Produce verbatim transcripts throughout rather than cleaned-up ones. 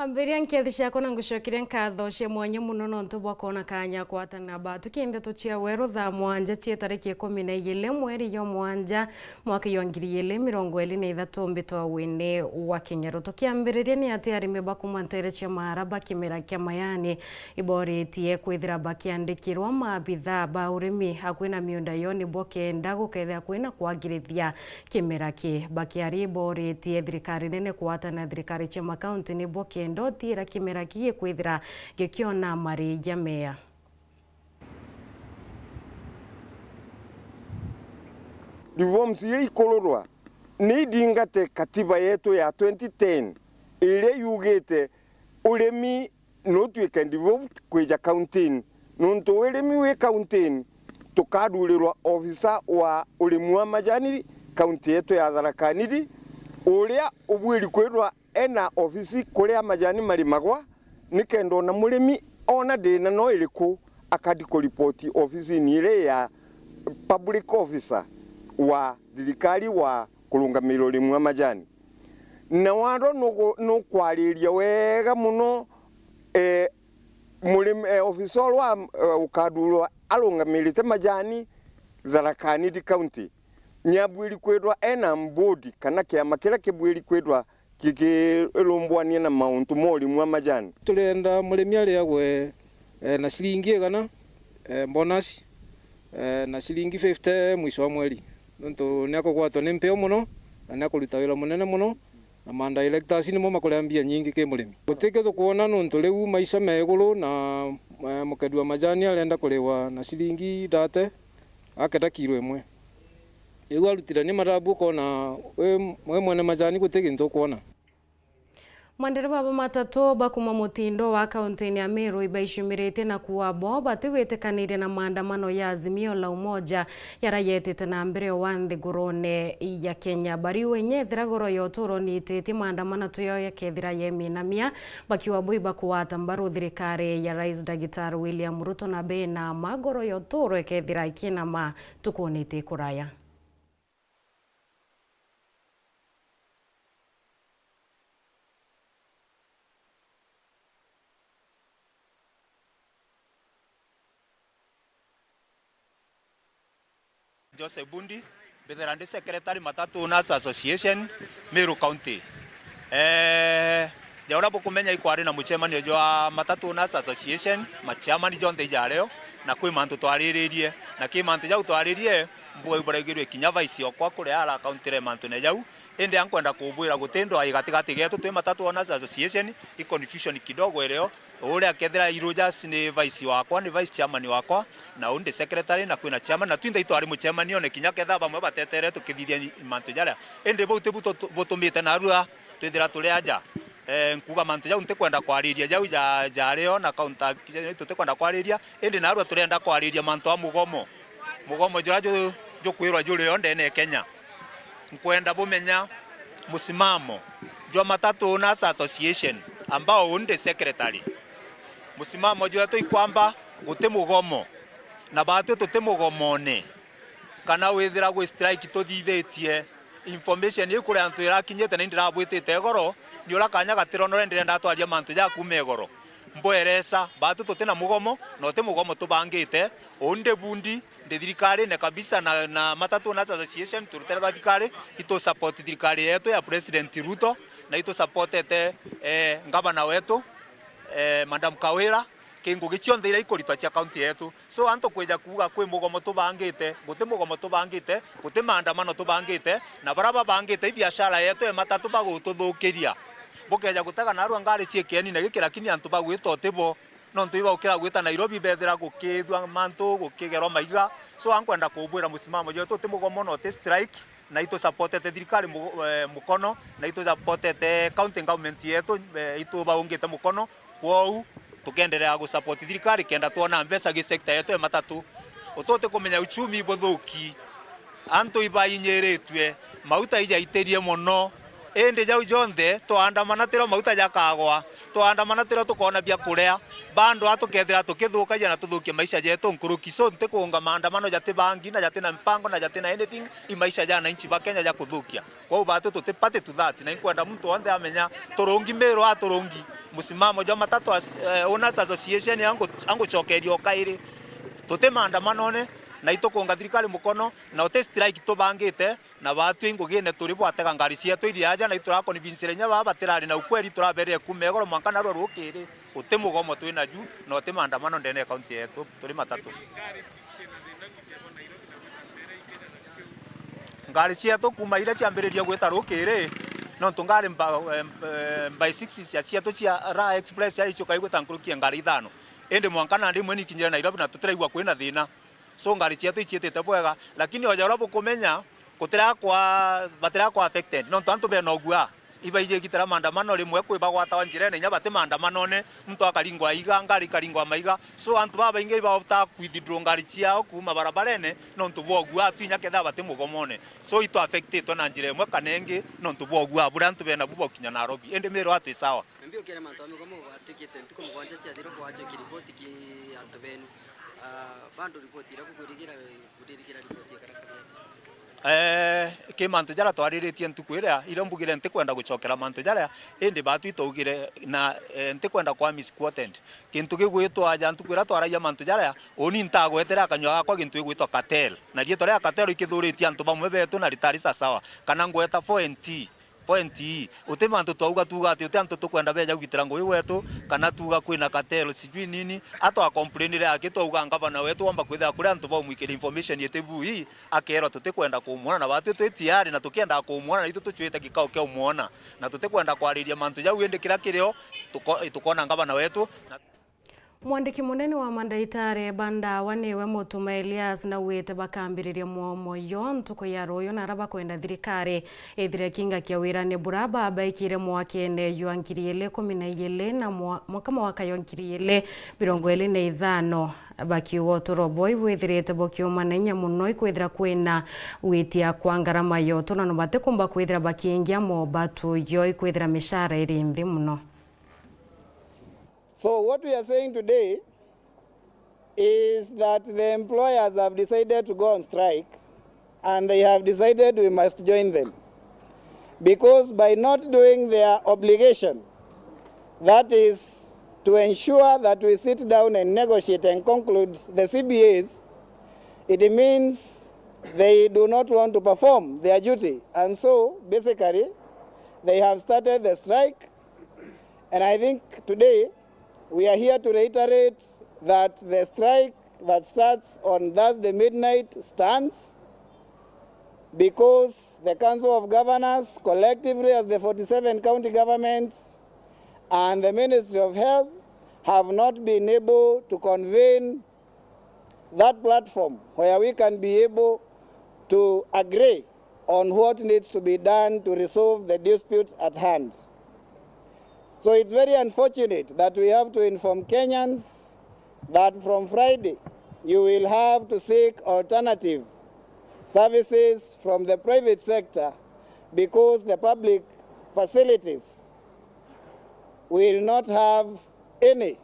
Ambiria nkethi ciakwa na ngucokeria nkatho cia mwanya mono nontu bwa kwona kanya kwatana batu kindeto cia weru thaa mwanja cia tariki ikumi na igiri mweri jwa mwanja mwaka jwa ngiri igiri mirongo iri na ithatu mbitwa wini wa Kinyaru. Tukiambiriria ni ati arimi ba kuma ntere cia Maara ba kimera kia Majani iboritie kwithira bakiandikirwa maabithaa ba urimi akui na miunda yo nibo kenda gukethira kwina kwagirithia kimera ki. Bakiaria iboritie thirikari nene kwatana thirikari cia makaunti nibo kenda utiira kimera ki gikwithira gikiona mari ja mea. Reforms iria ikururwa ni idingate katiba yetu ya twenty ten iria yugite urimi no tuike devolved kwija kauntini, nontu urimi wi kauntini, tukathurirwa ofisa wa urimi wa majani kaunti yetu ya Tharaka Nithi, uria ubwiri kwithirwa ena ofisi kuria majani marimagwa, nikenda ona murimi ona thina no iriku akadi kuripoti ofisini iria ya public officer wa thirikari wa kurungamira urimi wa majani. Na waro nugu-, nukwariria wega mono, eh, murimi, eh, ofisa uria, eh, ukathurwa arungamirite majani Tharaka Nithi County. Niabwiri kwithirwa ena board kana kiama kiria kibwiri kwithirwa kikirumbwania na mauntu ma urimi wa majani. Turenda murimi ariagwe, eh, na ciringi igana, eh, bonus, eh, na ciringi fifty mwisho wa mweri, nontu niakugwatwa ni mpeo mono na niakuruta wira munene mono, na ma directors nimo makuria mbia nyingi ki murimi. Gutikio tukwona nontu riu maisha me iguru na, eh, mukedi wa majani arenda kuriwa na ciringi thirty akenda kiro imwe. Riu arutire ni mathabu ukona wi, wi mwene majani guti gintu ukwona. Mandereba ba matatu ba kuma mutindo wa kaunti-ini ya Meru ibaicumiritie na kuuga bo batigwitikaniria na maandamano ya Azimio la Umoja jaria jetite na mbere o wa nthigurune ya Kenya. Bariuga inya ethira goro ya uturo niititie, maandamano tu yao yakethira yeminamia, bakiuga bo ibakugwata mbaru thirikari ya Rais Ndagitari William Ruto na bena ma goro ya uturo ikethira ikinama ntukune iti kuraya. Joseph Bundi, mbithira ndi secretary Matatu Owners Association, Meru County. Eeh, ja uria bukumenya ikwari na mucemanio jwa Matatu Owners Association, machairman jonthe ijario, na kwi mantu twariririe, na ki mantu jau twaririe, mbuga iburaigirwe kinya vice okwa kuria ara county re mantune jau, indi ankwenda kubwira guti ndwai gatigati getu twi Matatu Owners Association, i confusion kidogo irio, uria kethira i Rogers ni vice wakwa, ni vice chairman wakwa, na uu ndi secretary, na kwina chairman, na twinthe itwari mucemanione, kinya ketha bamwe batetere tukithithia mantu jaria. Indi bau tibu tutu-, butumite narua twithira turi aja. Eh, nkuga mantu jau ntikwenda kwariria jau ja, jario na counter, tutikwenda kwariria, indi narua turenda kwariria mantu a mugomo. Mugomo juria ju-, jukwirwa jurio ndene e Kenya. Nkwenda bumenya musimamo jwa Matatu Owners Association, ambao uu ndi secretary. Musimamo jwetu ikwamba guti mugomo, na batwi tuti mugomone, kana withira gwi strike tuthithitie. Information iu kuri antu irakinyite na indirabwitite igoro, ni uria kanya gatironore ndirenda atwaria mantu ja kuuma igoro. Mbwereca, batwi tuti na mugomo, na uti mugomo tubangite. Uu ndi bundi, ndi thirikarine kabisa na, na Matatu Owners Association, turutire thirikari, itu support thirikari yetu ya President Ruto, na itu supportete, eh, ngavana wetu, eh, Madam Kawira, ki ngugi cionthe iria ikuritwa cia county yetu. So, antu kwija kuuga kwi mugomo tubangite, guti mugomo tubangite, guti maandamano tubangite, na baria babangite i biashara yetu e matatu bagututhukiria. Bukeja gutega narua ngari ciikieni na giki, lakini antu bagwita utibo. Nontu ibaukira gwita Nairobi, bethira gukithua mantu, gukigerwa maiga. So, ankwenda kubwira musimamo jwetu uti mugomo na uti strike, na itu supportete thirikari mu-, eh, mukono, na itu supportete county government yetu, eh, itu baungite mukono. Kwou, tukenderea gu support thirikari kenda twona mbeca gi sector yetu ya matatu. Ututi kumenya uchumi ibuthuki, antu ibainyiritue, mauta ijaitirie mono, Indi jau jonthe twaandamana tirio mauta jakagwa, twaandamana tirio tukoona bia kuria, bado a tukethira tukithukagia na tuthukie maisha jetu nkuruki. So ntikuunga maandamano jati bangi na jati na mpango na jati na anything, i maisha ja wananchi ba Kenya ja kuthukia. Kwou batu tuti party to that, na inkwenda muntu wonthe amenya turungi Miru a turungi musimamo jwa matatu as, eh, Owners Association angu-, angucokeria o kairi. Tuti maandamanone, na itukunga thirikari mukono, na uti strike tubangite, na batwi ngugine turi bwatega ngari cietu iri aja, na ituraconvince inya baba batirari na ukweli, turaberire kuuma igoro mwanka narua rukiri. Uti mugomo twina ju, na uti maandamano ndene ya kaunti yetu, turi matatu. Ngari cietu kuuma iria ciambiririe gwita rukiri, nontu ngari mba-, em-, em, by six cia cietu cia Raha Express ya icio kai gwita nkuruki ya ngari ithano. Indi mwanka nandi imwe nikinyire Nairobi na tutiraigua kwina thina. So ngari cietu iciitite bwega, lakini oja uria bukumenya, gutirakwa, batirakwa affected, nontu antu bena uguaa. Ibaiji igitira maandamano rimwe kwi bagwatawa njirene, inya bati maandamanone, muntu akaringwa aiga, ngari ikaringwa maiga. So antu babaingi ibahotaga kwithidro ngari ciao kuuma barabarene nontu bwa uguaa tu, inya kethira bati mugomone. So itu affectitwe na njira imwe kana ingi nontu bwa uguaa buria antu bena bu baukinya Nairobi. Indi Miru atwi sawa. Mbi ukire mantu a migomo gwatwikite ntuku mugwanja ciathirwa kwachoki ripoti ki antu benu. Ah, bado ripoti iria kukwirigira, kuririgira ripoti ya karakara. Eh, ki mantu jaria twariritie ntuku iria, iria mbugire ntikwenda gucokera mantu jaria, indi batwi twaugire na, eh, ntikwenda kwa misquoted. Kintu gigwitwa aja ntuku iria twaragia mantu jaria, uni ntagwetere akanyua gakwa gintu gigwitwa cartel. Na riitwa ria cartel ikithuritie antu bamwe betu na ritari sasawa. Kana ngweta four N T. Point ii, uti mantu twauga tuuga ati uti antu tukwenda beja kugitira ngugi gwetu, kana tuuga kwina cartel sijui nini, atwa complainire aki twauga ngavana wetu wamba kwithira kuri antu baumwikira information iti bui, akerwa tutikwenda kumwona, na batwi twi tiari na tukienda kumwona, na itu tucwite gikao kia umwona, na tutikwenda kwariria mantu jau, indi kiria kirio tuko-, tukona ngavana wetu na Mwandiki munene wa mandagitari ba ndawa niwe Mutuma Elias naugite bakambiriria mwomo yo ntuku ya ruuyu na aria bakwenda thirikari ithire kingakia wirani buria babaikire mwakene jwa ngiri igiri ikumi na igiri na mwa-, mwaka mwaka jwa ngiri igiri mirongo iri na ithano, bakiuga uturo bwao ibwithirite bukiuma na inya muno ikwithira kwina gwitia kwa ngarama ya utunano batikumba kwithira bakiingia mobatu yo ikwithira mishara iri nthi muno. So what we are saying today is that the employers have decided to go on strike and they have decided we must join them. Because by not doing their obligation, that is to ensure that we sit down and negotiate and conclude the C B As, it means they do not want to perform their duty. And so, basically, they have started the strike. And I think today we are here to reiterate that the strike that starts on Thursday midnight stands because the Council of Governors, collectively as the forty-seven county governments and the Ministry of Health, have not been able to convene that platform where we can be able to agree on what needs to be done to resolve the dispute at hand. So it's very unfortunate that we have to inform Kenyans that from Friday you will have to seek alternative services from the private sector because the public facilities will not have any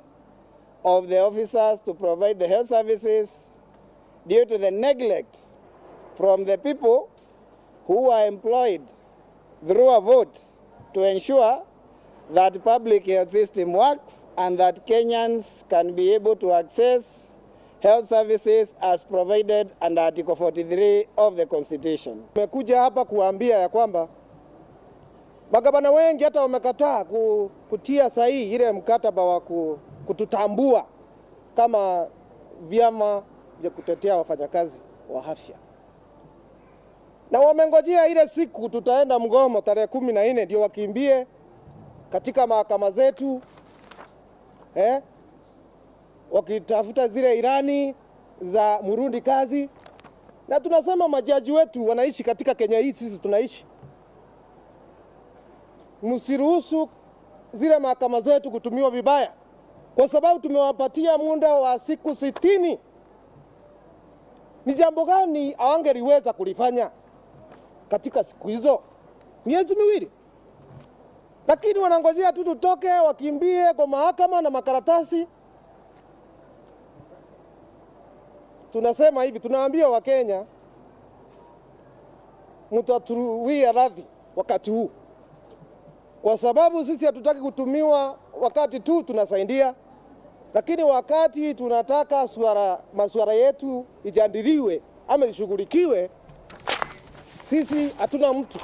of the officers to provide the health services due to the neglect from the people who are employed through a vote to ensure that public health system works and that Kenyans can be able to access health services as provided under Article forty-three of the Constitution. Tumekuja hapa kuwaambia ya kwamba magavana wengi hata wamekataa ku-, kutia sahihi ile mkataba wa ku-, kututambua kama vyama vya kutetea wafanyakazi wa afya. Na wamengojea ile siku tutaenda mgomo tarehe kumi na nne ndio wakimbie katika mahakama zetu, eh, wakitafuta zile ilani za mrundi kazi. Na tunasema majaji wetu wanaishi katika Kenya hii sisi tunaishi. Msiruhusu zile mahakama zetu kutumiwa vibaya, kwa sababu tumewapatia muda wa siku sitini. Ni jambo gani hawangeliweza kulifanya katika siku hizo? Miezi miwili. Lakini wanangojea tu tutoke, wakimbie kwa mahakama na makaratasi. Tunasema hivi, tunaambia Wakenya, mtatuwia radhi wakati huu, kwa sababu sisi hatutaki kutumiwa wakati tu tunasaidia, lakini wakati tunataka suala, masuala yetu ijadiliwe ama ishughulikiwe, sisi hatuna mtu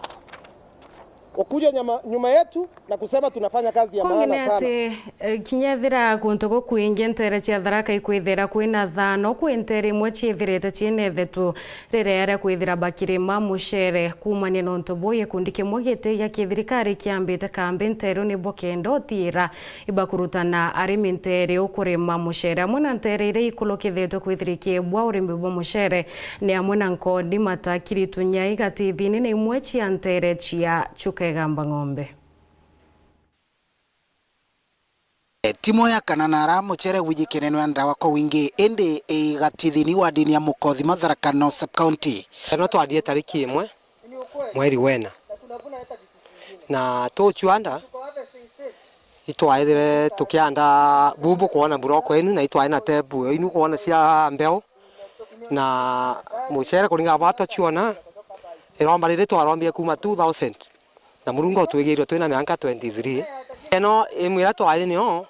wa kuja nyama, nyuma yetu na kusema tunafanya kazi ya maana sana. Ati, eh, kinya ethira kuntu gukwingi ntere cia Tharaka ikwithira kwina thaa, no kwi ntere imwe ciithirite ciina ithetu riria ria kwithira bakirima mucere. Kuumania na untu buu, gikundi kimwe giti gia kithirikari kiambite kambi ntere ni bukenda utiira ibakurutana arimi ntere ukurima mucere amwe na ntere iria ikulukithitwe kwithira ikiebwa urimi bwa mucere ni amwe na Nkondi, Matakiri, Tunyai, Gatithini na imwe cia ntere cia Chuka Igamba Ng'ombe. E, timu ya Kananara mucere wijikenenwe na ndawa kwa wingi, indi i Gatithini wa dini ya Mukothima, Tharaka North Sub County. Eno twandie tariki imwe mweri wena, na tuchwanda itwaithire tukianda bubu kwona buroko inu, na itwae na tebu inu kwona cia mbeo, na mucere kuringana bwa twachiona, iromba riri twarombie kuma two thousand, na Murungu utwigirwe twina mianka twenty-three. Eno imwe iria twari nio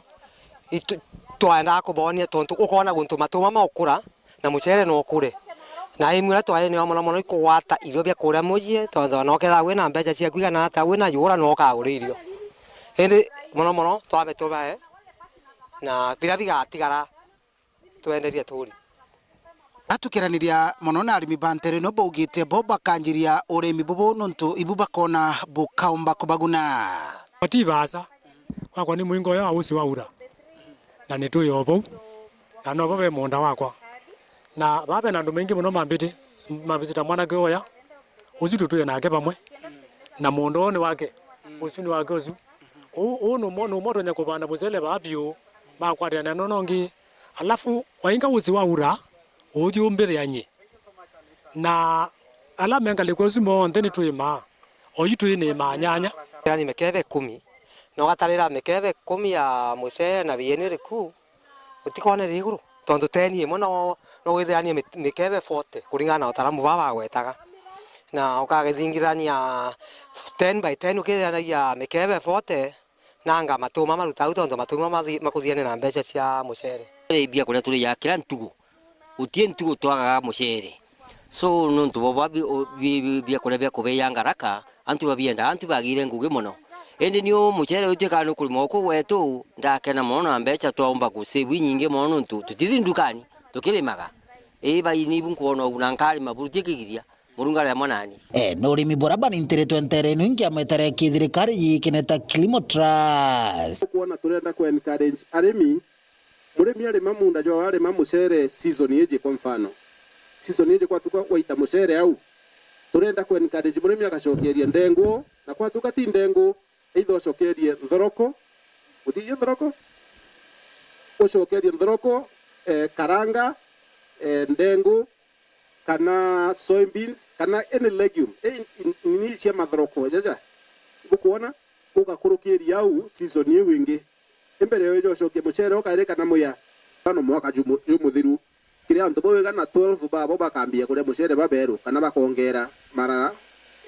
itu-, twaendaga kubonia, tontu ukona guntu matuma maukura, na mucere no ukure. Na imwe iria twari nio mono mono ikugwata irio bia kuria mucii, tontu ona ukethira wina mbeca cia kwigana ata, wina jura no ukagura irio. Indi mono mono twambe tubae, na biria bigatigara twenderie turi. Gatukiraniria mono na arimi ba ntere ino baugite bo bakanjiria urimi bubu nontu ibu bakona bukaumba kubaguna. Matibaasa. Wakwa ni mwingo uyo wa usi wa ura, na ni twi o bau, na nobo be munda wakwa. Na baa bena andu maingi mono mambiti, mambiti ta mwanake uya, usu tutwire nake bamwe, na munda uyu ni wake, usu ni wake usu. Uu, uu numwe, numwe utonya kubanda mucere baa biu, makwatanira na nongi. Alafu wainga usi wa ura, uthi umbithia nyi. Na ala mengalikwa usu monthe ni twimaa, oyu twinimaa nyanya. Ni mikebe ikumi, na ugatarira mikebe ikumi ya mucere na bieni riku, utikonere iguru, tontu teni imwe no, no withiranie mi-, mikebe forty, kuringana na utaramu baa bagwetaga. Na ukagithingirania ten by ten, ukithiranagia mikebe forty, nanga matuma maruta au, tontu matuma mathi-, makuthiania na mbeca cia mucere. Ni biakuria turiaga kira ntugu. Guti ntugu twagaga mucere. So, nontu bwa bi-, u-, bi-, bi-, biakuria bia kubeya ngaraka, antu babiendaga, antu bagire ngugi mono. Indi ni u mucere utuikaga ni ukurima guku gwetu, ndakena mono na mbeca twaumba ku save inyingi mono, nontu tutithi ndukani, tukirimaga. Ii, bai ni ibu nkwona ugu, na nkarima buru tikigiria, Murungu ari amwe nani. E, ni urimi buria banintiritwe ntere ino ingi ya metare ya kithirikari yiikene ta Kilimo Trust. Ukwona turenda ku encourage arimi. Murimi arima munda jwawe, arima mucere season iji, kwa mfano. Season iji kwatuka waita mucere au, turenda ku encourage murimi agacokeria ndengu, na kwatuka ti ndengu, either ucokerie nthoroko, uthithie nthoroko, ucokerie nthoroko, eh, karanga, eh, ndengu, kana soybeans, kana any legume, eh, in, in, nini cia mathoroko, jaja. Bukwona, ugakurukiria au season iu ingi. Imbere yo ijo ucokie mucere ukairi kana muya. Ano mwaka jumu-, jumuthiru. Kiri antu bau igana twelve babo bakambia kuria mucere baberu, kana bakongera mara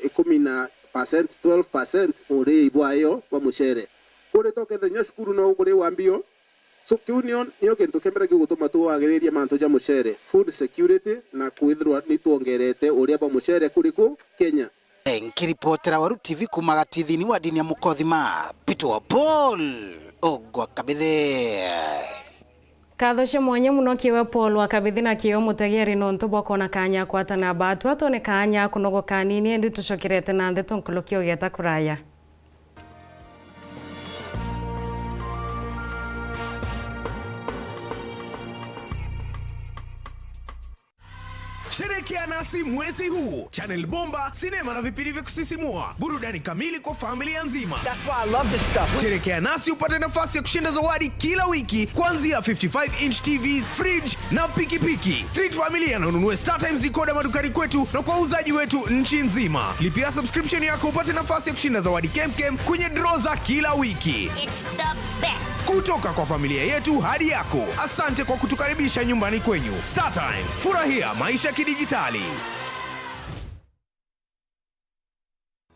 ikumi na percent, twelve percent urii bwayo bwa mucere. Kuri to kethira nya cukuru no ukuri wa mbio. So, kiu nio, nio kintu kia mbere gigutuma twagiriria mantu ja mucere, food security, na kwithirwa ni twongerete uria bwa mucere kuri ku Kenya. Nkiripotera Weru T V kuuma Gatithini wa dini ya Mukothima, Peter wa Paul Ogwa Kabithe. Nkatho cia mwanya mono kiwe Paul wa Kabithi na kiwe mutegeri nontu bwa kwona kanya kwatana batu atone kanya kunogo kanini, indi tucokerete na ndeto nkuluki ugeta kuraya. Sherekea nasi mwezi huu. Channel bomba, sinema na vipindi vya kusisimua. Burudani kamili kwa familia nzima. That's why I love this stuff. Sherekea nasi upate nafasi ya kushinda zawadi kila wiki, kuanzia fifty-five inch T Vs, fridge na pikipiki. Treat familia na ununue StarTimes decoder madukani kwetu na kwa wauzaji wetu nchi nzima. Lipia subscription yako upate nafasi ya kushinda zawadi kemkem kwenye draw za kila wiki. It's the best. Kutoka kwa familia yetu hadi yako, asante kwa kutukaribisha nyumbani kwenyu. StarTimes, furahia maisha kidijitali.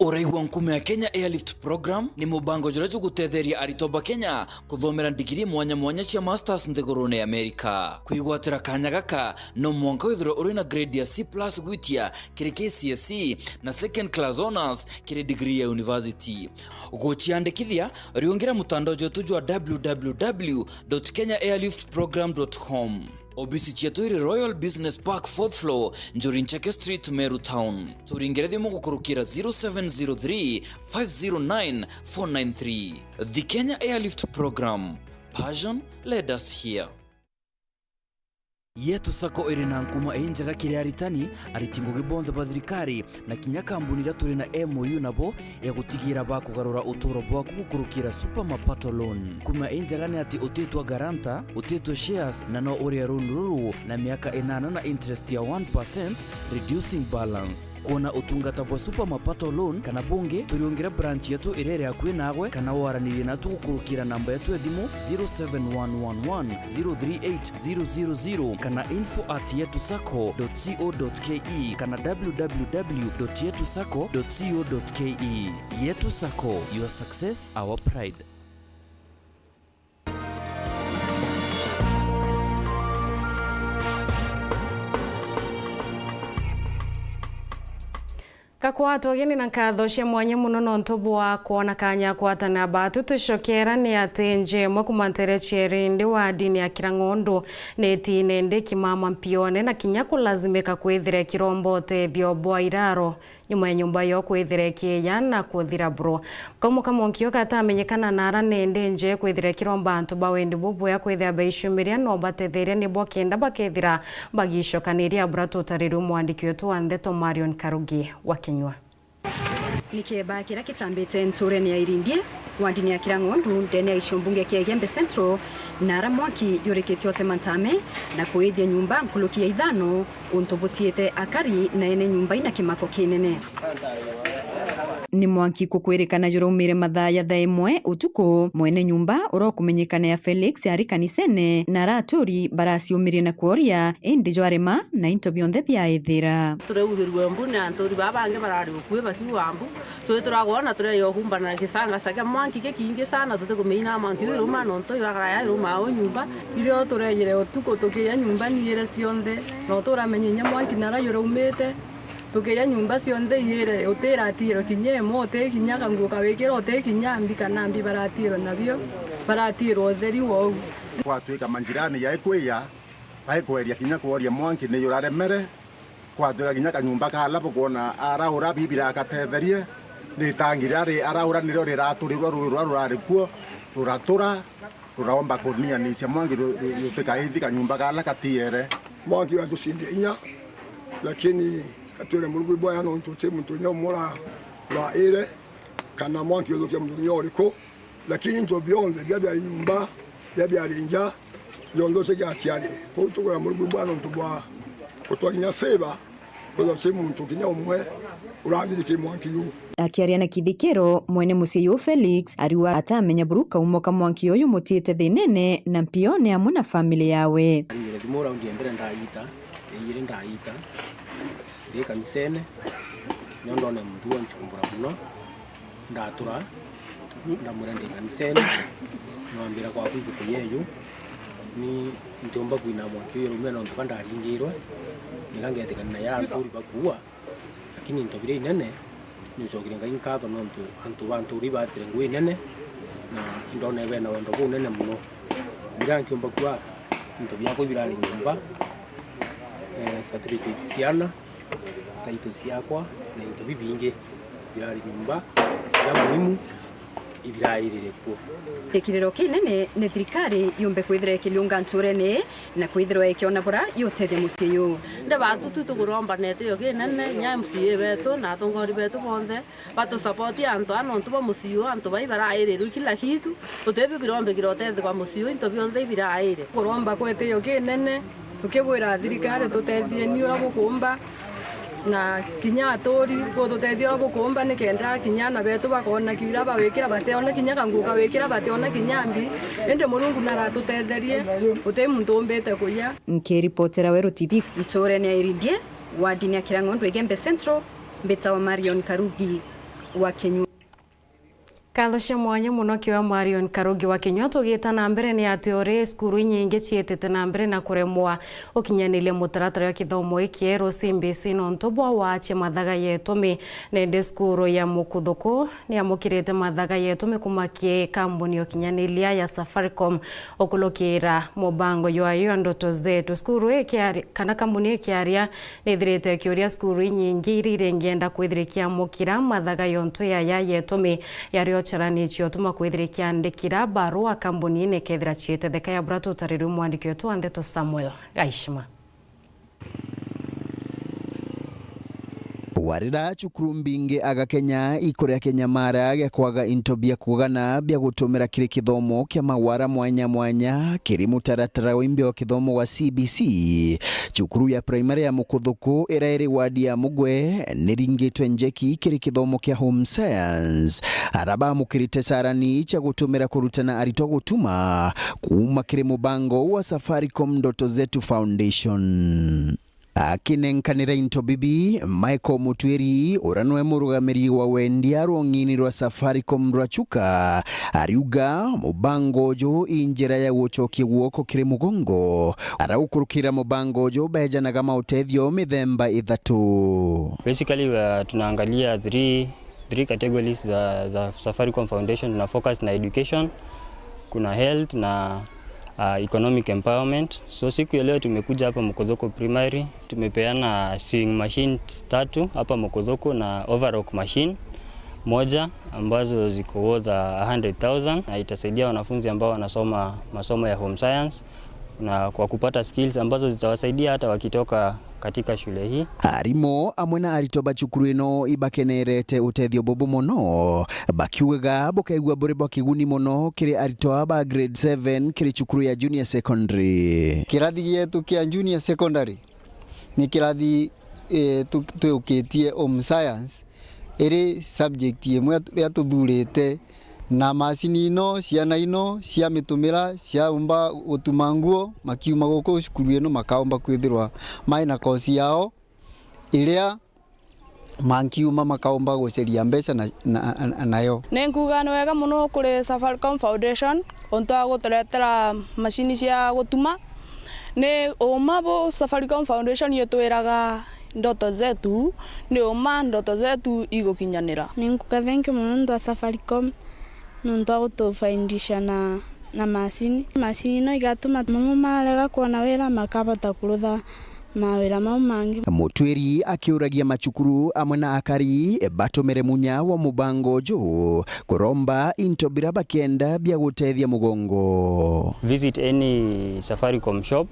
Uraigua nkuma ya Kenya Airlift Program ni mubango juria jugutetheria aritwa ba Kenya kuthomera ndigiri mwanya mwanya cia masters nthigurune ya Amerika. Kwigwatira kanya gaka, no mwanka withirwe uri na grade ya C plus gwitia kiri K C S E na second class honours kiri degree ya university. Guciandikithia, riungira mutandao jwetu jwa w w w dot kenya airlift program dot com. Obisi cietu iri Royal Business Park, fourth floor, Njuri Ncheke Street, Meru Town. Turingire thimu gukurukira zero seven zero three, five zero nine, four nine three. The Kenya Airlift Program. Passion led us here. Yetu Sacco iri na nkuma injega kiri aritani, ariti ngugi bonthe ba thirikari, na kinya kambuni iria turi na M O U nabo ya gutigira bakugarura uturo bwaku gukurukira Super Mapato Loan. Nkuma injega ni ati utitwa guarantor, utitwe shares, na no urie loan ruru na miaka inana na interest ya one percent, reducing balance. Kwona utungata bwa Super Mapato Loan kana bungi, turiungire branch yetu iria iri akui naagwe, kana waranirie natu gukurukira namba yetu ya thimu zero seven one one one zero three eight zero zero zero kana info at yetu sacco dot co dot ke kana w w w dot yetu sacco dot co dot ke. Yetu Sacco, your success, our pride. Gakwatwa ugeni na nkatho cia mwanya muno nontu bwa kwona kanya kwatana batu twicokera ni ati nje imwe kuma ntere cieri ndi wa ndini ya Kirang'ondu ni itine ndi kimama mpione na kinya kulazimika kwithira ikiromba utethio bwa iraro nyuma ya nyumba yo kwithira ikiiya na kuthira buru. Kauma ka mwanki uyu gatamenyekana nara ni ndi nje kwithira ikiromba antu ba wendi bubwea kwithira baiciumiria no batetheria nibwo kenda bakethira bagicokaniria bura tutarirwe mwandiki wetu wa ndeto Marion Karugi wa Kinyua. Ni kieba kiria kitambite nturene ya Irindie, wandini ya Kirang'ondu, ndene ya gicigo mbunge kia Igembe Central, nara mwanki yurikitie utema ntame na kuithia nyumba nkuruki ya ithano, untu butiite akari na ene nyumba ina kimako kinene. Ni mwanki kukwirikana juraumire mathaa ya thaa imwe utuku, mwene nyumba uria ukumenyekana ya Felix ari kanisene, na ara aturi baraciumirie na kworia, indi jwarema na into bionthe biaithira. Tureugirue mbu ni anturi baa bangi barari ukui bakiuga mbu. Twi turagwa na tureeja uhumbana na gisangasa kia mwanki gikingi sana, tutikumenya mwanki uu iruma, nontu ibakaraya iruma au nyumba. Irio tureejire utuku, tukiija nyumba niire cionthe, nontu uramenye inya mwanki nara juraumite. Tukiija nyumba cionthe iire, utiratiro kinya imwe, uti kinya kanguo kawikira, uti kinya mbi kana mbi baratirwa nabio, baratirwa utheri wou. Kwatwika manjirani jai kwiya, bai kweria kinya kworia mwanki ni juraremere. Kwatwika kinya kanyumba kala bukwona araura bibi rakatetherie, ni itangi riria ri-, araura nirio riraturirwe rui ruria rurari kuo, ruratura, ruraomba kunianicia mwanki ru-, ru-, rutikaithi kanyumba kala katiere. Mwanki watucindie inya, lakini katwire Murungu ibwaya nontu ti muntu inya umwe ura-, uraire, kana mwanki uthukia muntu inya uriku. Lakini into bionthe biria biari nyumba, biria biari nja, bionthe ucio giaciarire. Kwou tukwira Murungu ibwaya nontu bwa gutwarinya favor, kwithirwa ti muntu kinya umwe urathiri ki mwanki juu. Akiaria na kithikiro, mwene mucii juu Felix ariuga atamenya buru kaumo ka mwanki uyu mutiite thinene na mpione amwe na family yawe. Aringire thimu raundi ya mbere ndaita, ya iiri ndaita, ndi kanisene, nio ndone muntu wanchumbura muno. Ndatura, ndamwira ndi kanisene, nambira kwaku ibuku yeju, ni ntiumba kwina mwanki uyu rume nontu ka ndaringirwe, nika ngetikana na ya anturi bakuua, lakini into biria inene, ni ucokire Ngai nkatho nontu antu ba nturi ibatire ngui inene, na indone bena wendo bunene muno. Biria nkiumba kuuga, into biakwa birari nyumba, eh, certificate ciana, taito ciakwa na into bibingi birari nyumba biria muhimu, ibirairire kuo. Gikiriro kinene ni thirikari yumbe kwithira ikiliunga nturene na kwithirwa ikiona bura yutethia mucii uyu. Nde batu tu tukuromba na itio kinene, nya M C A betu na atongori betu bonthe batu support antu aa nontu bwa mucii uyu, antu bai barairirwe kila kitu, utibi birombikira utethigwa mucii uyu, into bionthe ibiraire. Kuromba kweteyo kinene, tukibwira thirikari tutethie ni uria bukumba, na kinya aturi bututethie uria bukumba, nikenda kinya ana betu bakona kinya bawikira bateona kinya kanguo kawikira bateona kinya mbi, indi Murungu naratutetherie, uti muntu umbite kuya. Nkiripotera Weru T V. Nturene ya Irindie, wardini ya Kirang'ondu Igembe Central, mbitawa Marion Karugi wa Kinyua. Nkatho cia mwanya mono kiwa Marion Karugi wa Kinyua. Tugita na mbere, ni ati uri cukuru inyingi ciitite na mbere na kuremwa ukinyaniria mutaratara wa kithomo ikieru C B C nontu bwa waachia mathaga ya itumi. Nende cukuru ya Mukuthuku niamukirite mathaga ya itumi kuma ki kambuni ya ukinyaniria ya Safaricom ukulukira mubango jwayo ya Ndoto Zetu. Cukuru ikiari-, kana kambuni ikiaria nithirite ikiuria cukuru inyingi iria iringienda kwithira ikiamukira mathaga yontu yaya ya itumi yario charani ciotuma kwithira ikiandikira barua kambuni nikethira ciitetheka ya bura tutarirwe mwandiki wetu wa ndeto Samuel Gaishima. Warira cukuru mbingi aga Kenya ikuria kinyamara gia kwaga into bia kugana bia gutumira kiri kithomo kia magwara mwanya mwanya kiri mutaratara wa imbi wa kithomo wa C B C. Cukuru ya primary ya Mukuthuku iria iri wadi ya Mugwe niringitwe njeki kiri kithomo kia home science. Ara bamukirite carani cia gutumira kurutana aritwa gutuma kuuma kiri mubango wa Safaricom Ndoto Zetu Foundation. Akinenkanira into bibi, Michael Mutwiri, uria nwe murugamiri wa wendia rwong'ini rwa Safaricom rwa Chuka, ariuga mubango uju i njira ya gucokia guoko kiri mugongo. Araukurukira mubango uju bejanaga mautethio mithemba ithatu. Basically, we are, tunaangalia three three categories za, za Safaricom Foundation. Tuna focus na education, kuna health na, uh, economic empowerment. So siku ya leo tumekuja hapa Mukuthuku Primary, tumepeana sewing machines tatu hapa Mukuthuku na overlock machine moja ambazo ziko worth a hundred thousand na itasaidia wanafunzi ambao wanasoma masomo ya home science na kwa kupata skills ambazo zitawasaidia hata wakitoka katika shule hii. Arimu amwe na aritwa ba cukuru ino ibakenerete utethio bubu mono, bakiugaga bukaigua buri bwa kiguni mono kiri aritwa ba grade seven kiri cukuru ya junior secondary. Kirathi gietu kia junior secondary ni kirathi, eh, tu-, twiukitie home science, iri subject imwe riria tuthurite na macini ino, ciana ino ciamitumira, ciaumba gutuma nguo, makiuma guku cukuru ino makaumba kwithirwa mai na kosi yao iria mankiuma makaumba guceria mbeca na, na, na, nayo. Ni nkuuga ni wega mono kuri Safaricom Foundation untu wa guturetera macini cia gutuma. Ni uma bu Safaricom Foundation itwiraga ndoto zetu, ni uma ndoto zetu igukinyanira. Ni nkuuga thank you mono nontu wa Safaricom, nontu wa gutufaidisha na, na macini. Macini ino igatuma mamwe marega kwona wira makabota kurutha mawira mau mangi. Mutwiri akiuragia macukuru amwe na akari batumire munya wa mubango uju kuromba into bira bakenda bia gutethia mugongo. Visit any Safaricom shop,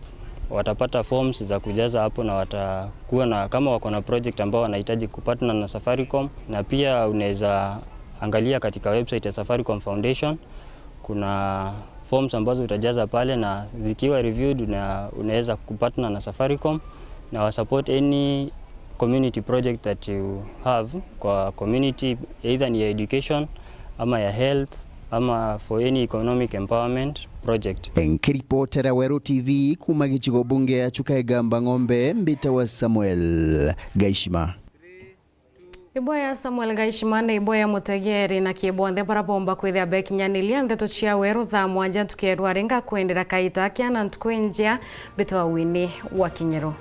watapata forms za kujaza hapo na watakuwa na, kama wako na project ambao wanahitaji kupartner na Safaricom, na pia unaweza angalia katika website ya Safaricom Foundation. Kuna forms ambazo utajaza pale na zikiwa reviewed una-, unaweza kupartner na Safaricom na wa support any community project that you have kwa community, either ni ya education ama ya health ama for any economic empowerment project. Nkiripotera Weru T V kuma gicigo bunge ya Chuka Igamba Ng'ombe, mbitawa Samuel Gaishima. Iboya Samuel Gaishima na iboya mutegeri na kibonthe bara bomba kwithia bekinyaniria ndeto cia Weru thaa mwanja ntuku ya rwari ngakwendera kaita kia na ntuku injia, mbitwa Winnie wa Kinyero.